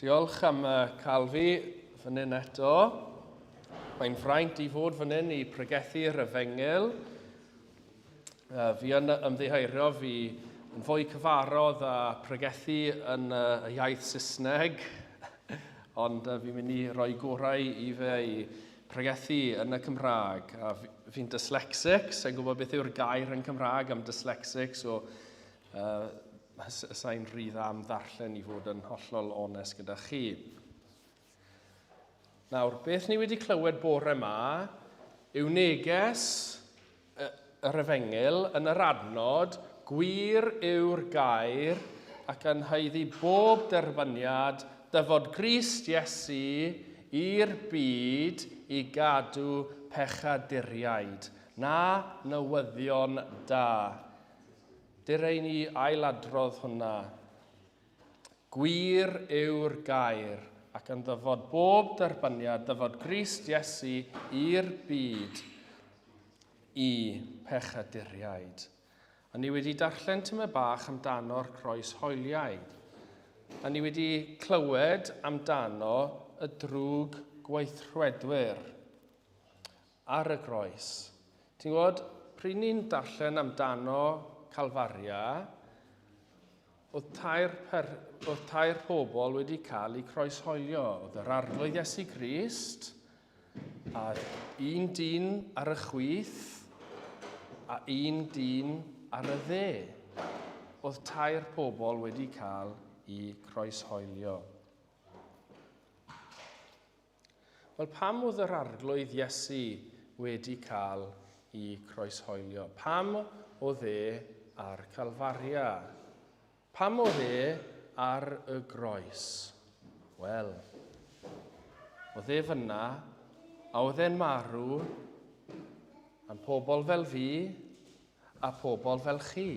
Diolch am cael fi fan hyn eto. Mae'n fraint i fod fan hyn i pregethu'r efengyl. Fi yn ymddiheurio, fi yn fwy cyfarodd a pregethu yn y iaith Saesneg, ond fi'n mynd i roi gorau i fe i pregethu yn y Cymraeg. A fi'n dyslexic, sa'n gwybod beth yw'r gair yn Cymraeg am dyslexic, so Sa i'n rhy dda am ddarllen i fod yn hollol onest gyda chi. Nawr, beth ni wedi clywed bore yma yw neges yr efengyl yn yr adnod, gwir yw'r gair ac yn haeddu bob derbyniad dyfod Grist Iesu i'r byd i gadw pechaduriaid. Na newyddion da. Dere i ni ailadrodd hwnna. Gwir yw'r gair, ac yn ddyfod bob derbyniad, dyfod Grist Iesu i'r byd i pechaduriaid. A ni wedi darllen tymed bach amdano'r croes hoeliaid. A ni wedi clywed amdano y drwg gweithredwyr. Ar y groes. Ti'n gwybod, pryd ni'n darllen amdano Calfaria, oedd tair, per, oedd tair pobl wedi cael eu croeshoelio. Oedd yr Arglwydd Iesu Grist, a un dyn ar y chwith, a un dyn ar y dde. Oedd tair pobl wedi cael eu croeshoelio. Wel, pam oedd yr Arglwydd Iesu wedi cael i croeshoelio? Pam oedd e ar Calfaria? Pam oedd e ar y groes? Wel, oedd e fyna, a oedd e'n marw am pobl fel fi a pobl fel chi.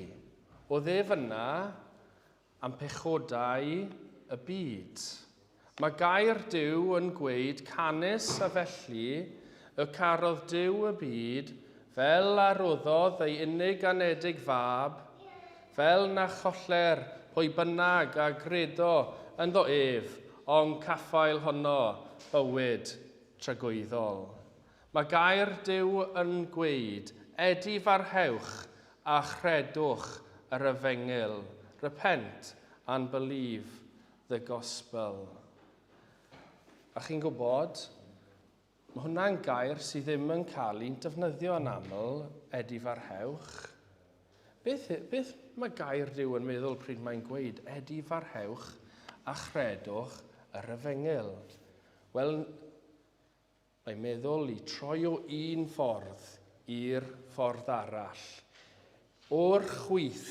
Oedd e fyna am pechodau y byd. Mae gair Duw yn gweud canys a felly y carodd Duw y byd fel a roddodd ei unig anedig fab, fel na choller pwy bynnag a gredo ynddo ef, ond caffael honno bywyd tragwyddol. Mae gair Duw yn gweud, Edifarhewch a chredwch yr efengyl, Repent and believe the gospel. A chi'n gwybod, mae hwnna'n gair sydd ddim yn cael ein defnyddio yn aml, edifarhewch. Beth, beth mae gair Duw yn meddwl pryd mae'n gweud edifarhewch a chredwch yr efengyl? Wel, Mae'n meddwl i troi o un ffordd i'r ffordd arall, o'r chwith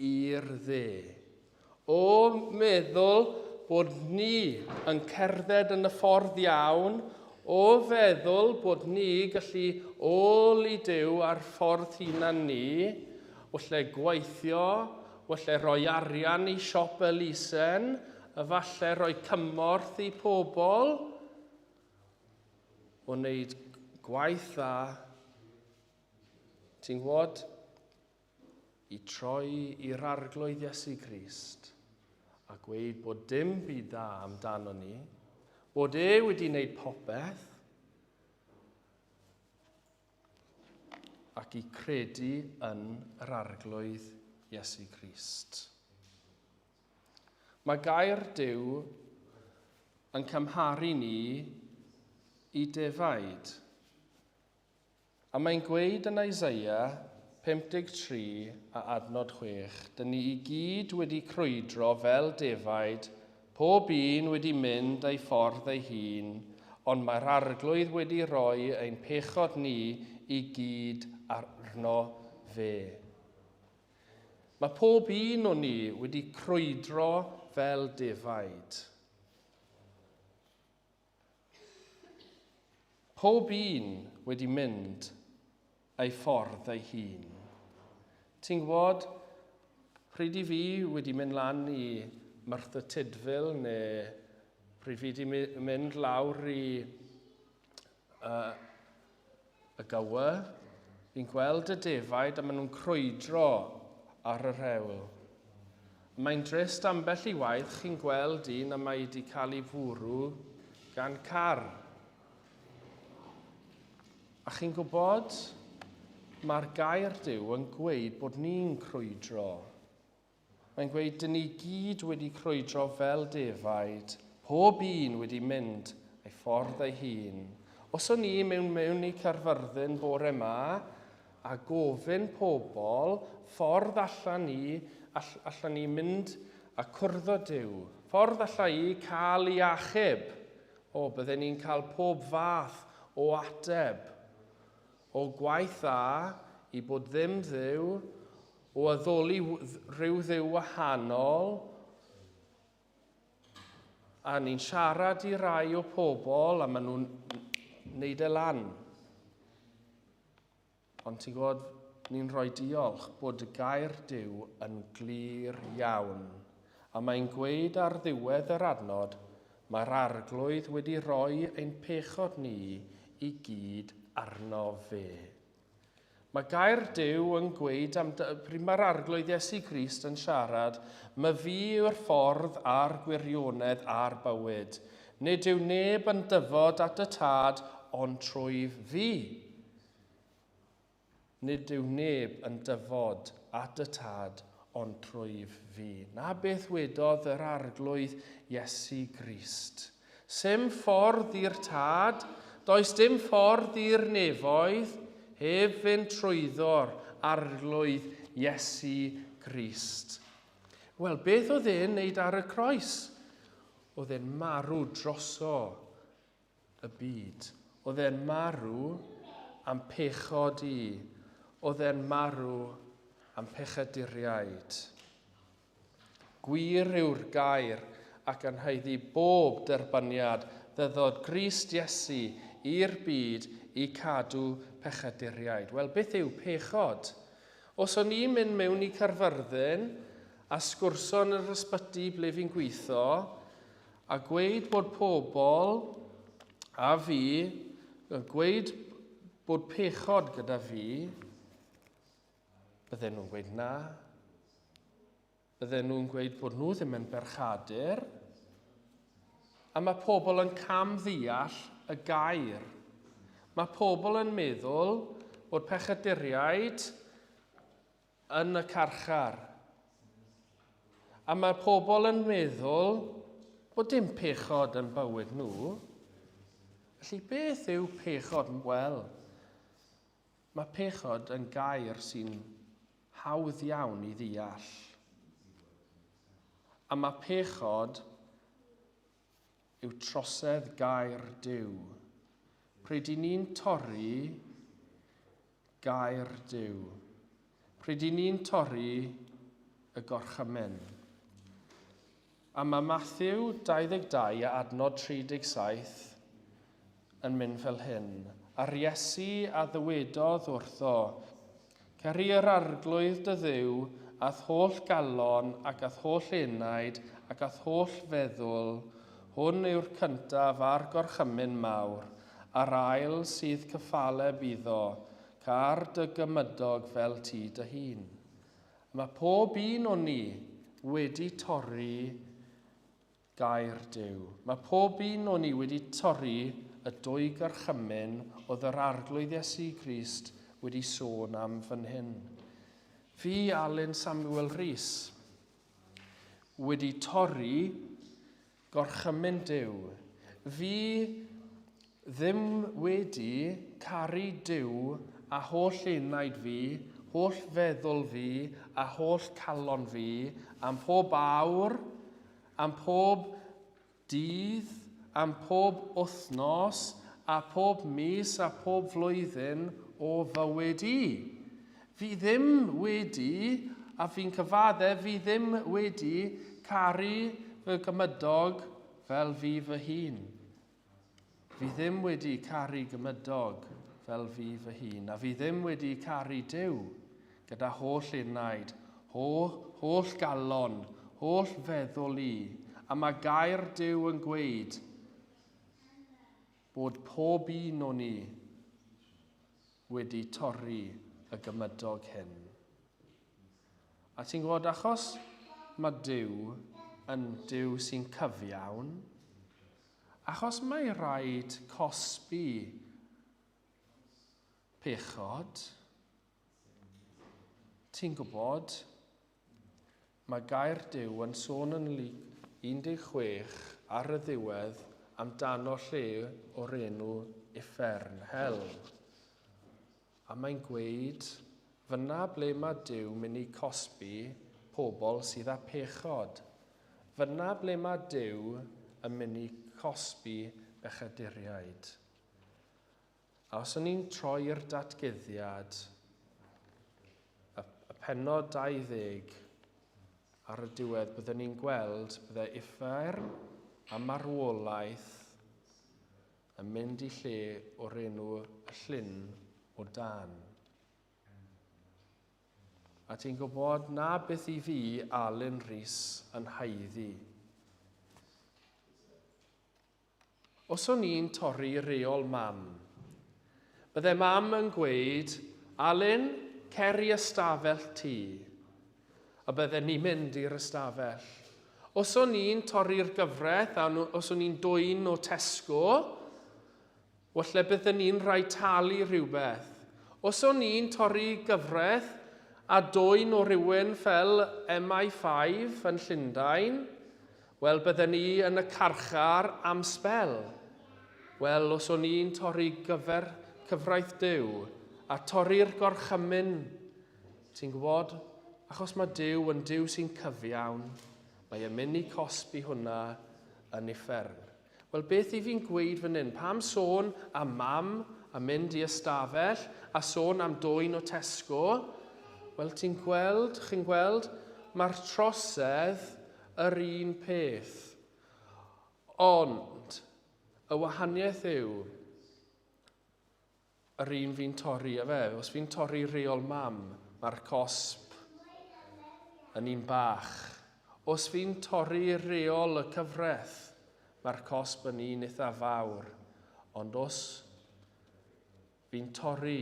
i'r dde. O meddwl bod ni yn cerdded yn y ffordd iawn, o feddwl bod ni gallu ôl i Duw ar ffordd hunan ni, o lle gweithio, o lle rhoi arian i siop elusen, Efallai rhoi cymorth i pobl o wneud gwaith dda, ti'n gwybod, i troi i'r Arglwydd Iesu Grist a gweud bod dim byd dda amdano ni, bod e wedi wneud popeth, ac i credu yn yr Arglwydd Iesu Grist. Mae gair Duw yn cymharu ni i defaid. A mae'n gweud yn Isaiah 53 a adnod 6, Dyn ni i gyd wedi crwydro fel defaid, pob un wedi mynd ei ffordd ei hun, ond mae'r Arglwydd wedi rhoi ein pechod ni i gyd arno fe. Mae pob un o ni wedi crwydro fel defaid. Pob un wedi mynd ei ffordd ei hun. Ti'n gwybod, pryd i fi wedi mynd lan i Merthyr Tudful neu pryd fi wedi mynd lawr i uh, y Gower, fi'n gweld y defaid a maen nhw'n crwydro ar yr hewl. Mae'n drist ambell i waith chi'n gweld un a mae wedi cael ei fwrw gan car. A chi'n gwybod, mae'r gair Duw yn gweud bod ni'n crwydro. Mae'n gweud, dyn ni gyd wedi crwydro fel defaid, pob un wedi mynd ei ffordd ei hun. Os o'n i mewn mewn i Caerfyrddin bore ma a gofyn pobl ffordd allan ni, all, allan ni mynd a cwrdd â Duw, ffordd alla i cael i achub, o, bydden ni'n cael pob fath o ateb. O gwaith dda i bod ddim Dduw, o addoli rhyw dduw wahanol, a ni'n siarad i rai o pobl a maen nhw'n neud e lan. Ond ti'n gwybod, ni'n rhoi diolch bod y gair Duw yn glir iawn. A mae'n gweud ar ddiwedd yr adnod, mae'r Arglwydd wedi rhoi ein pechod ni i gyd arno fe. Mae gair Duw yn gweud am pryd mae'r Arglwydd Iesu Grist yn siarad, My fi yw'r ffordd a'r gwirionedd a'r bywyd. Nid yw neb yn dyfod at y Tad ond trwy fi. Nid yw neb yn dyfod at y Tad ond trwy fi. Na beth wedodd yr Arglwydd Iesu Grist. Sim ffordd i'r Tad, does dim ffordd i'r nefoedd, heb fynd trwyddo'r Arglwydd Iesu Grist. Wel, beth oedd e'n neud ar y croes? Oedd e'n marw droso y byd. Oedd e'n marw am pechod i. Oedd e'n marw am pechaduriaid. Gwir yw'r gair ac yn haeddu bob derbyniad ddyddod Grist Iesu i'r byd i cadw pechaduriaid. Wel, beth yw pechod? Os o'n i'n mynd mewn i Caerfyrddin a sgwrso yn yr ysbyty ble fi'n gweithio a gweud bod pobl a fi yn gweud bod pechod gyda fi, Bydden nhw'n gweud na. Bydden nhw'n gweud bod nhw ddim yn berchadur. A mae pobl yn cam ddeall y gair. Mae pobl yn meddwl bod pechaduriaid yn y carchar. A mae pobl yn meddwl bod dim pechod yn bywyd nhw. Felly beth yw pechod? Wel, Mae pechod yn gair sy'n hawdd iawn i ddeall. A mae pechod yw trosedd gair Duw. Pryd i ni'n torri gair Duw. Pryd i ni'n torri y gorchymyn. A mae Mathew 22 a adnod 37 yn mynd fel hyn. A'r Iesu a ddywedodd wrtho, Ceri yr Arglwydd dy Dduw a'th holl galon ac a'th holl enaid ac a'th holl feddwl, hwn yw'r cyntaf a'r gorchymyn mawr, a'r ail sydd cyffaleb iddo, car dy gymydog fel ti dy hun. Mae pob un o'n ni wedi torri gair Duw. Mae pob un o'n ni wedi torri y dwy gorchymyn oedd yr Arglwydd Iesu Grist wedi sôn am fan hyn. Fi, Alun Samuel Rees, wedi torri Gorchymyn Duw. Fi ddim wedi caru Duw a holl enaid fi, holl feddwl fi, a holl calon fi, am pob awr, am pob dydd, am pob wythnos, a pob mis, a pob flwyddyn o fywyd i. Fi ddim wedi, a fi'n cyfaddef, fi ddim wedi caru fy gymydog fel fi fy hun. Fi ddim wedi caru gymydog fel fi fy hun, a fi ddim wedi caru Duw gyda holl enaid, ho, holl galon, holl feddwl i. A mae gair Duw yn gweud bod pob un o ni wedi torri y gymydog hyn. A ti'n gwybod, achos mae Duw yn Duw sy'n cyfiawn, achos mae rhaid cosbi pechod, ti'n gwybod, mae gair Duw yn sôn yn Luc 16 ar y ddiwedd amdano lle o'r enw uffern, hell. A mae'n gweud, fyna ble mae Duw mynd i cosbi pobl sydd â pechod. Fyna ble mae Duw yn mynd i cosbi bechaduriaid. A os o'n ni'n troi'r datguddiad, y, y pennod 20, ar y diwedd, byddwn ni'n gweld bydde uffern a marwolaeth yn mynd i lle o'r enw y llyn o dân. A ti'n gwybod na beth i fi, Alun Rhys, yn haeddu. Os o'n i'n torri reol mam, bydde mam yn gweud, Alun, cer i ystafell ti. A bydden ni'n mynd i'r ystafell. Os o'n i'n torri'r gyfraith a os o'n i'n dwyn o Tesco, walle bydden ni'n rhaid talu rhywbeth. Os o'n i'n torri gyfraith a dwyn o rhywun fel MI5 yn Llundain, wel bydden ni yn y carchar am sbel. Wel, os o'n i'n torri gyfer cyfraith Duw a torri'r gorchymyn Ti'n gwybod, achos mae Duw yn Duw sy'n cyfiawn, mae e'n mynd i cosbi hwnna yn uffern. Wel, beth i fi'n gweud fan hyn? Pam sôn am mam a mynd i ystafell a sôn am dwyn o Tesco? Wel, ti'n gweld, chi'n gweld, mae'r trosedd yr un peth. Ond, y wahaniaeth yw, yr un fi'n torri, efe? Os fi'n torri rheol mam, mae'r cosb yn un bach. Os fi'n torri rheol y cyfraith, mae'r cosb yn un eitha fawr. Ond os fi'n torri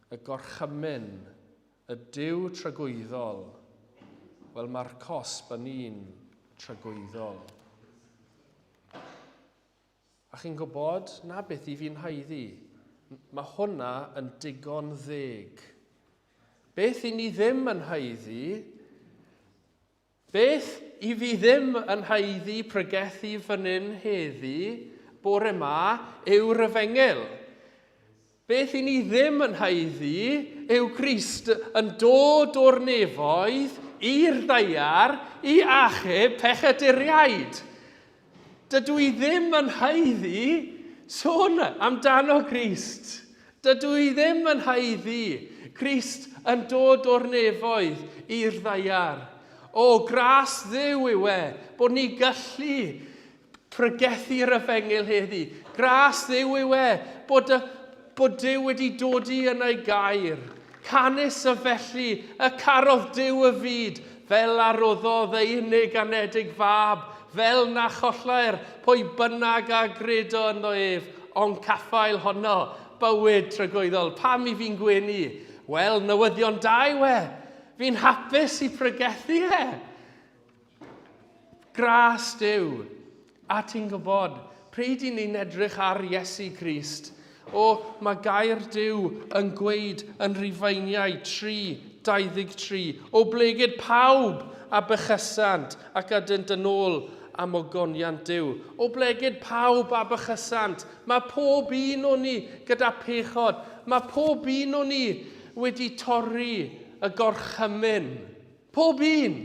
y gorchymyn, y Duw tragwyddol, wel mae'r cosb yn un tragwyddol. A chi'n gwybod, na beth i fi'n haeddu. Mae hwnna yn digon ddeg. Beth i ni ddim yn haeddu, beth i fi ddim yn haeddu pregethu fan hyn heddi, bore ma, yw'r efengyl. Beth i ni ddim yn haeddu yw Crist yn dod o'r nefoedd i'r ddaear i achub pechaduriaid. Dydw i ddim yn haeddu sôn amdano Crist. Dydw i ddim yn haeddu Crist yn dod o'r nefoedd i'r ddaear. O, gras Dduw yw e, bod ni gallu Pregethu'r efengyl heddi. Gras Dduw yw e, bod, y, bod Duw wedi dodi yn ei gair. Canys y felly y carodd Duw y fyd, fel a roddodd ei unig anedig fab, fel na chollair pwy bynnag a gredo ynddo ef, ond caffael honno, bywyd tragwyddol. Pam i fi'n gwenu? Wel, newyddion da yw e. Fi'n hapus i pregethu e. Gras Duw. A ti'n gwybod, pryd i ni'n edrych ar Iesu Grist, o, mae gair Duw yn gweud yn Rhufeiniau 3, 23, o blegid pawb a bychysant ac ydynt yn ôl am ogoniant Duw. O blegid pawb a bychysant. Mae pob un o ni gyda pechod. Mae pob un o ni wedi torri y gorchymyn. Pob un!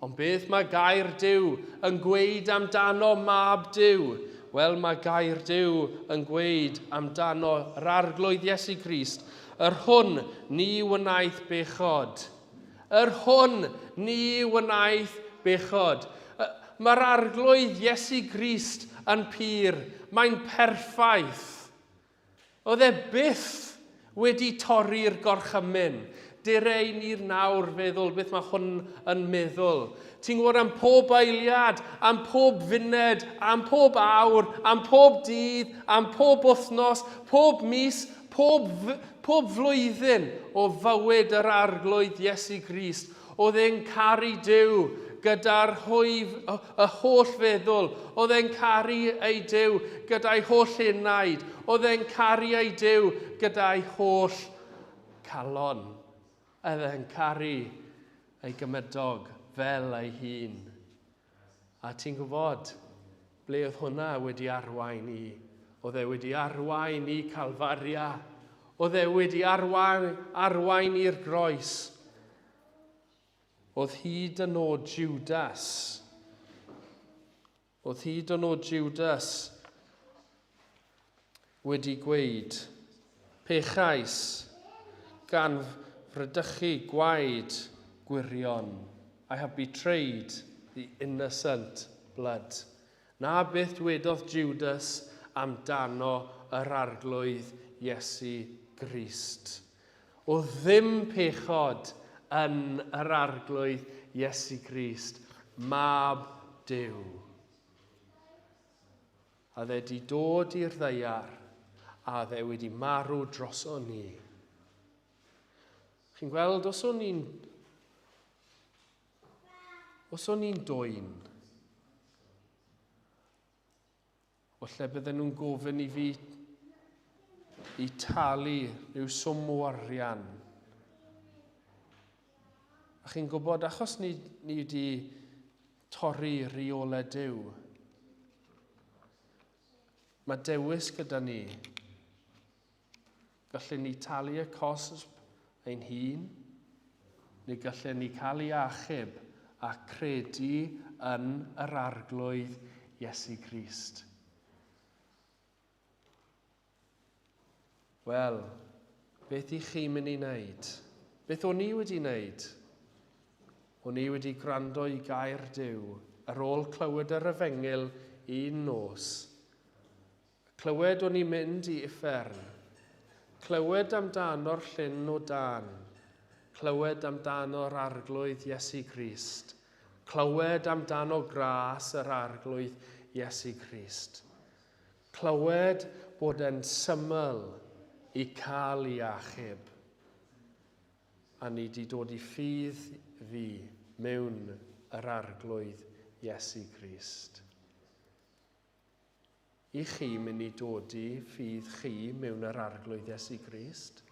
Ond beth mae gair Duw yn gweud amdano Mab Duw? Wel, mae gair Duw yn gweud amdano yr Arglwydd Iesu Grist, yr hwn ni wnaeth bechod. Yr hwn ni wnaeth bechod. Mae'r Arglwydd Iesu Grist yn pur, mae'n perffaith. Oedd e byth wedi torri'r gorchymyn. Dere i ni'r nawr feddwl beth mae hwn yn meddwl. Ti'n gwybod am pob eiliad, am pob funed, am pob awr, am pob dydd, am pob wythnos, pob mis, pob, pob flwyddyn o fywyd yr Arglwydd Iesu Grist. Oedd e'n caru Duw gyda'r hwyf, y holl feddwl. Oedd e'n caru ei Duw gyda'i holl enaid. Oedd e'n caru ei Duw gyda'i holl calon. Oedd e'n caru ei gymydog fel ei hun. A ti'n gwybod ble oedd hwnna wedi arwain i? Oedd e wedi arwain i Calfaria. Oedd e wedi arwain, arwain i'r groes. Oedd hyd yn oed Judas. Oedd hyd yn oed Judas wedi gweud, Pechais gan fradychu gwaed gwirion. I have betrayed the innocent blood. Na beth dwedodd Judas amdano yr Arglwydd Iesu Grist. Oedd ddim pechod yn yr Arglwydd Iesu Grist, Mab Duw. A dde di dod i'r ddaear, a dde wedi marw droso ni. Chi'n gweld, os o'n i'n... Os o'n i'n dwyn, falle bydden nhw'n gofyn i fi i talu rhyw swm o arian. A chi'n gwybod, achos ni, ni wedi torri rheolau Duw. Mae dewis gyda ni. Gallen ni talu y cosb ein hun, neu gallen ni cael ei achub a credu yn yr Arglwydd Iesu Grist. Wel, beth i chi mynd i wneud? Beth o'n i wedi wneud? O'n i wedi gwrando i gair Duw ar ôl clywed yr efengyl un nos. Clywed o'n i'n mynd i uffern. Clywed amdano'r llyn o dân. Clywed amdano'r Arglwydd Iesu Grist. Clywed amdano gras yr Arglwydd Iesu Grist. Clywed bod e'n syml i cael i achub. A ni di dod i ffydd fi mewn yr Arglwydd Iesu Grist. I chi mynd i dod i ffydd chi mewn yr Arglwydd Iesu Grist?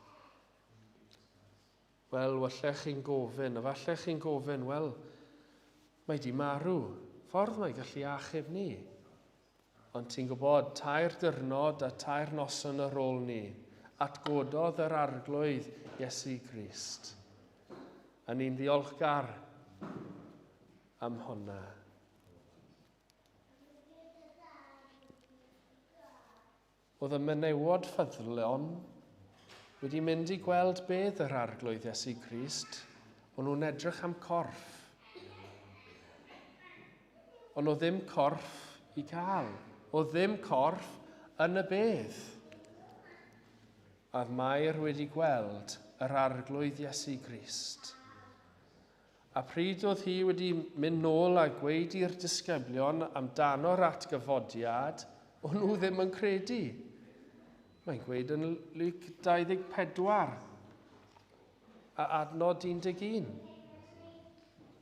Wel, walle chi'n gofyn, a falle chi'n gofyn, wel, mae di marw, ffordd mae gallu achub ni. Ond ti'n gwybod, tair diwrnod a tair noson ar ôl ni, atgododd yr Arglwydd Iesu Grist. A ni'n ddiolchgar am honna. Oedd y menywod ffyddlon wedi mynd i gweld bedd yr Arglwydd Iesu Grist, o'n nhw'n edrych am corff. Ond oedd ddim corff i cael. Oedd ddim corff yn y bedd. A Mair wedi gweld yr Arglwydd Iesu Grist. A pryd oedd hi wedi mynd nôl a gweud i'r disgyblion amdano'r atgyfodiad, o'n nhw ddim yn credu. Mae'n gweud yn Luc 24 a adnod 11.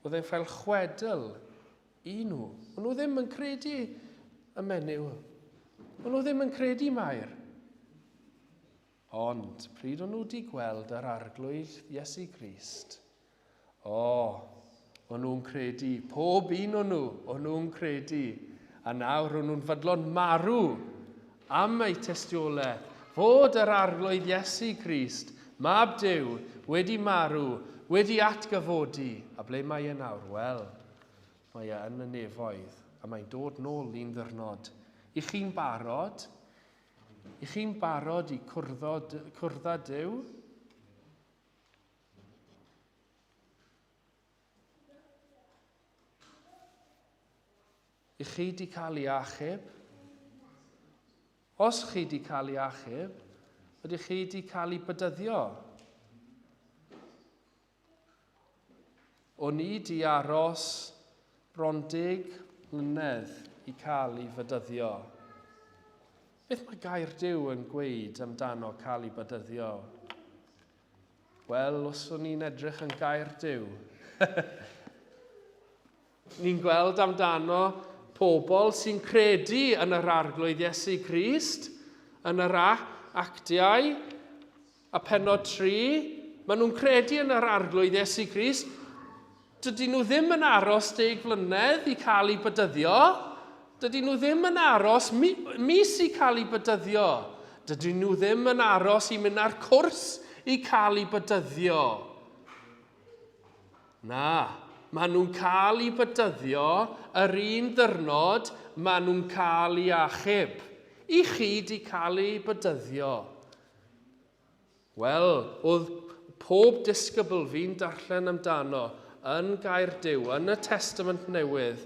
Oedd e'n fel chwedl i nhw. O'n nhw ddim yn credu y menyw. O'n nhw ddim yn credu Mair. Ond pryd o'n nhw wedi gweld yr Arglwydd Iesu Grist, o, o'n nhw'n credu, pob un o'n nhw, o'n nhw'n credu. A nawr o'n nhw'n fodlon marw am eu testiolaeth fod yr Arglwydd Iesu Grist, Mab Duw, wedi marw, wedi atgyfodi. A ble mae e nawr? Wel, mae e yn y nefoedd, a mae'n dod nôl un ddyrnod. I chi'n barod? I chi'n barod i cwrddo, cwrdd â Duw? I chi di cael ei achub? Os chi di cael ei achub, ydych chi di cael ei bydyddio? O'n i 'di aros bron 10 mlynedd i cael i fydyddio. Beth mae gair Duw yn gweud amdano cael ei bydyddio? Wel, os o'n i'n edrych yn gair Duw, Ni'n gweld amdano pobl sy'n credu yn yr Arglwydd Iesu Grist, yn yr Actiau, a pennod 3, maen nhw'n credu yn yr Arglwydd Iesu Grist. Dydyn nhw ddim yn aros deg flynedd i cael eu bydyddio. Dydyn nhw ddim yn aros mi, mis i cael eu bydyddio. Dydyn nhw ddim yn aros i mynd ar cwrs i cael eu bydyddio. Na, maen nhw'n cael eu bydyddio yr un ddyrnod maen nhw'n cael eu achub. I chi di cael eu bydyddio. Wel, oedd pob disgybl fi'n darllen amdano yn Gair Duw, yn y Testament Newydd,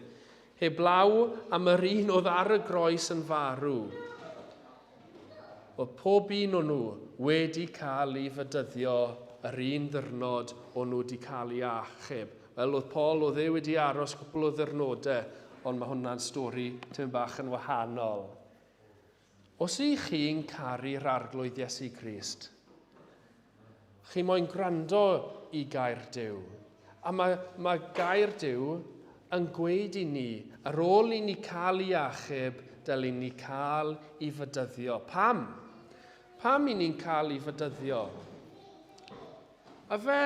heblaw am yr un oedd ar y groes yn farw. Oedd pob un o'n nhw wedi cael ei fedyddio yr un ddyrnod o'n nhw wedi cael ei achub. Wel, oedd Paul, oedd e wedi aros cwpl o ddyrnodau, ond mae hwnna'n stori tipyn bach yn wahanol. Os ych chi'n caru'r Arglwydd Iesu Grist, chi moyn gwrando i gair Duw. A mae, mae gair Duw yn gweud i ni, ar ôl i ni cael ei achub, dylwn ni cael ei fydyddio. Pam? Pam i ni'n cael ei fydyddio? A fe,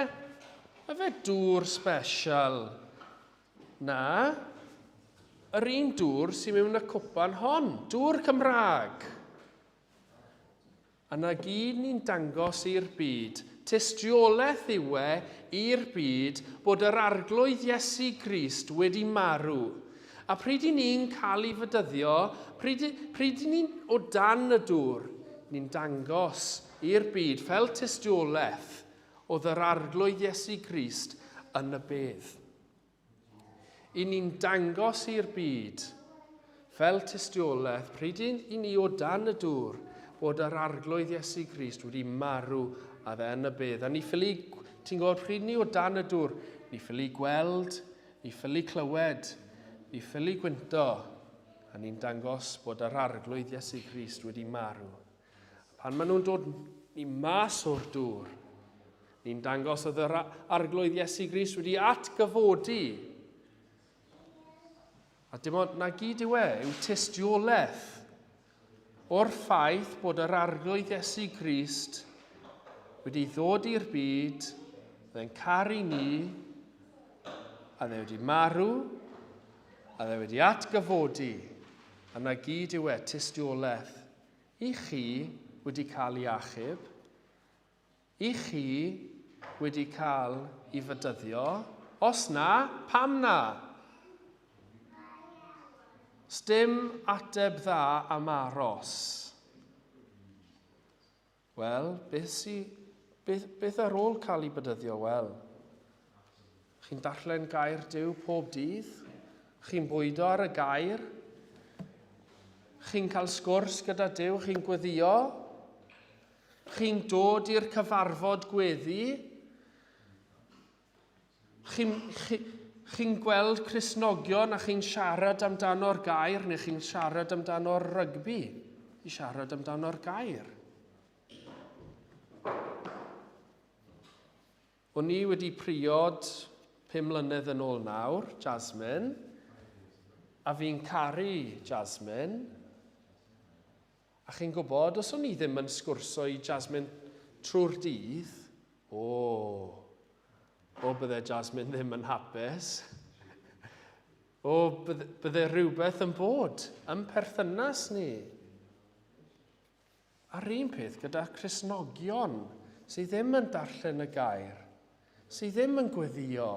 a fe dŵr special? Na, yr un dŵr sy'n mewn y cwpan hon, dŵr Cymraeg. A 'na gyd ni'n dangos i'r byd, tystiolaeth yw e i'r byd bod yr Arglwydd Iesu Grist wedi marw. A pryd i ni'n cael ei fedyddio, pryd, pryd i ni'n o dan y dŵr, ni'n dangos i'r byd fel tystiolaeth oedd yr Arglwydd Iesu Grist yn y bedd. I ni'n dangos i'r byd, fel tystiolaeth, pryd i ni o dan y dŵr, bod yr Arglwydd Iesu Grist wedi marw a fe yn y bedd. A ni ffili, ti'n gwybod, pryd ni o dan y dŵr, ni ffili gweld, ni ffili clywed, ni ffili gwynto, a ni'n dangos bod yr Arglwydd Iesu Grist wedi marw. Pan maen nhw'n dod ni mas o'r dŵr, ni'n dangos oedd yr Arglwydd Iesu Grist wedi atgyfodi. A dim ond na gyd yw e, yw tystiolaeth o'r ffaith bod yr Arglwydd Iesu Grist wedi ddod i'r byd, fe'n caru ni, a dde wedi marw, a dde wedi atgyfodi, a na gyd yw e, tystiolaeth. I chi wedi cael i achub? I chi wedi cael i fydyddio? Os na, pam na? Sdim ateb dda am aros. Wel, beth sy... Beth, beth ar ôl cael ei bydyddio? Wel, chi'n darllen gair Duw pob dydd? Chi'n bwydo ar y gair? Chi'n cael sgwrs gyda Duw? Chi'n gweddio? Chi'n dod i'r cyfarfod gweddi? Chi'n chi, chi gweld Cristnogion a chi'n siarad amdano'r gair neu chi'n siarad amdano'r rygbi? I siarad amdano'r gair. O'n i wedi priod pum mlynedd yn ôl nawr, Jasmine, a fi'n caru Jasmine. A chi'n gwybod, os o'n i ddim yn sgwrso i Jasmine trwy'r dydd, o, o bydde Jasmine ddim yn hapus. O, bydde, bydde rhywbeth yn bod yn perthynas ni. A'r un peth gyda Cristnogion sydd ddim yn darllen y gair, sydd ddim yn gweddio,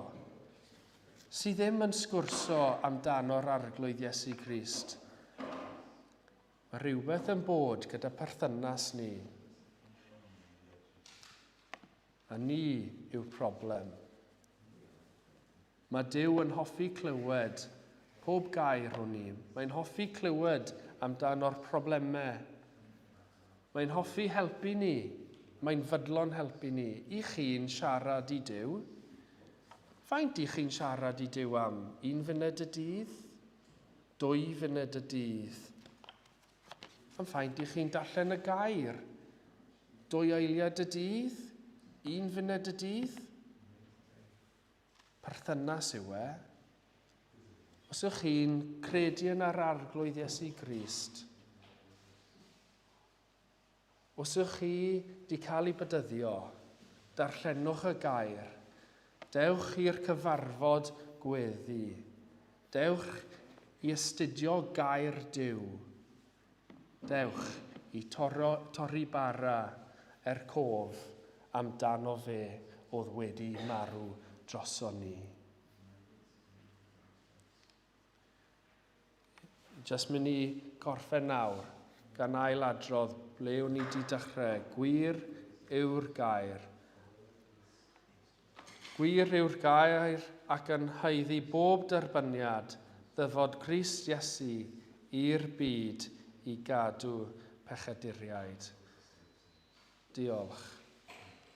sydd ddim yn sgwrso amdano'r Arglwydd Iesu Grist. Mae rhywbeth yn bod gyda perthynas ni. A ni yw'r problem. Mae Duw yn hoffi clywed pob gair o ni. Mae'n hoffi clywed amdano'r problemau. Mae'n hoffi helpu ni. Mae'n fydlon helpu ni. I chi'n siarad i Duw? Faint i chi'n siarad i Duw am? Un funud y dydd? Dwy funud y dydd. Am faint i chi'n darllen y gair? Dwy eiliad y dydd? Un funud y dydd? Perthynas yw e. Os yw'ch chi'n credu yn yr Arglwydd Iesu Grist, os yw'ch chi wedi cael ei bydyddio, darllenwch y gair. Dewch i'r cyfarfod gweddi. Dewch i astudio gair Duw. Dewch i torro, torri bara er cof amdano fe oedd wedi marw droson ni. Just mynd i gorffen nawr gan ailadrodd ble o'n i wedi dechrau. Gwir yw'r gair. Gwir yw'r gair ac yn haeddu bob derbyniad, ddyfod Grist Iesu i'r byd i gadw pechaduriaid. Diolch.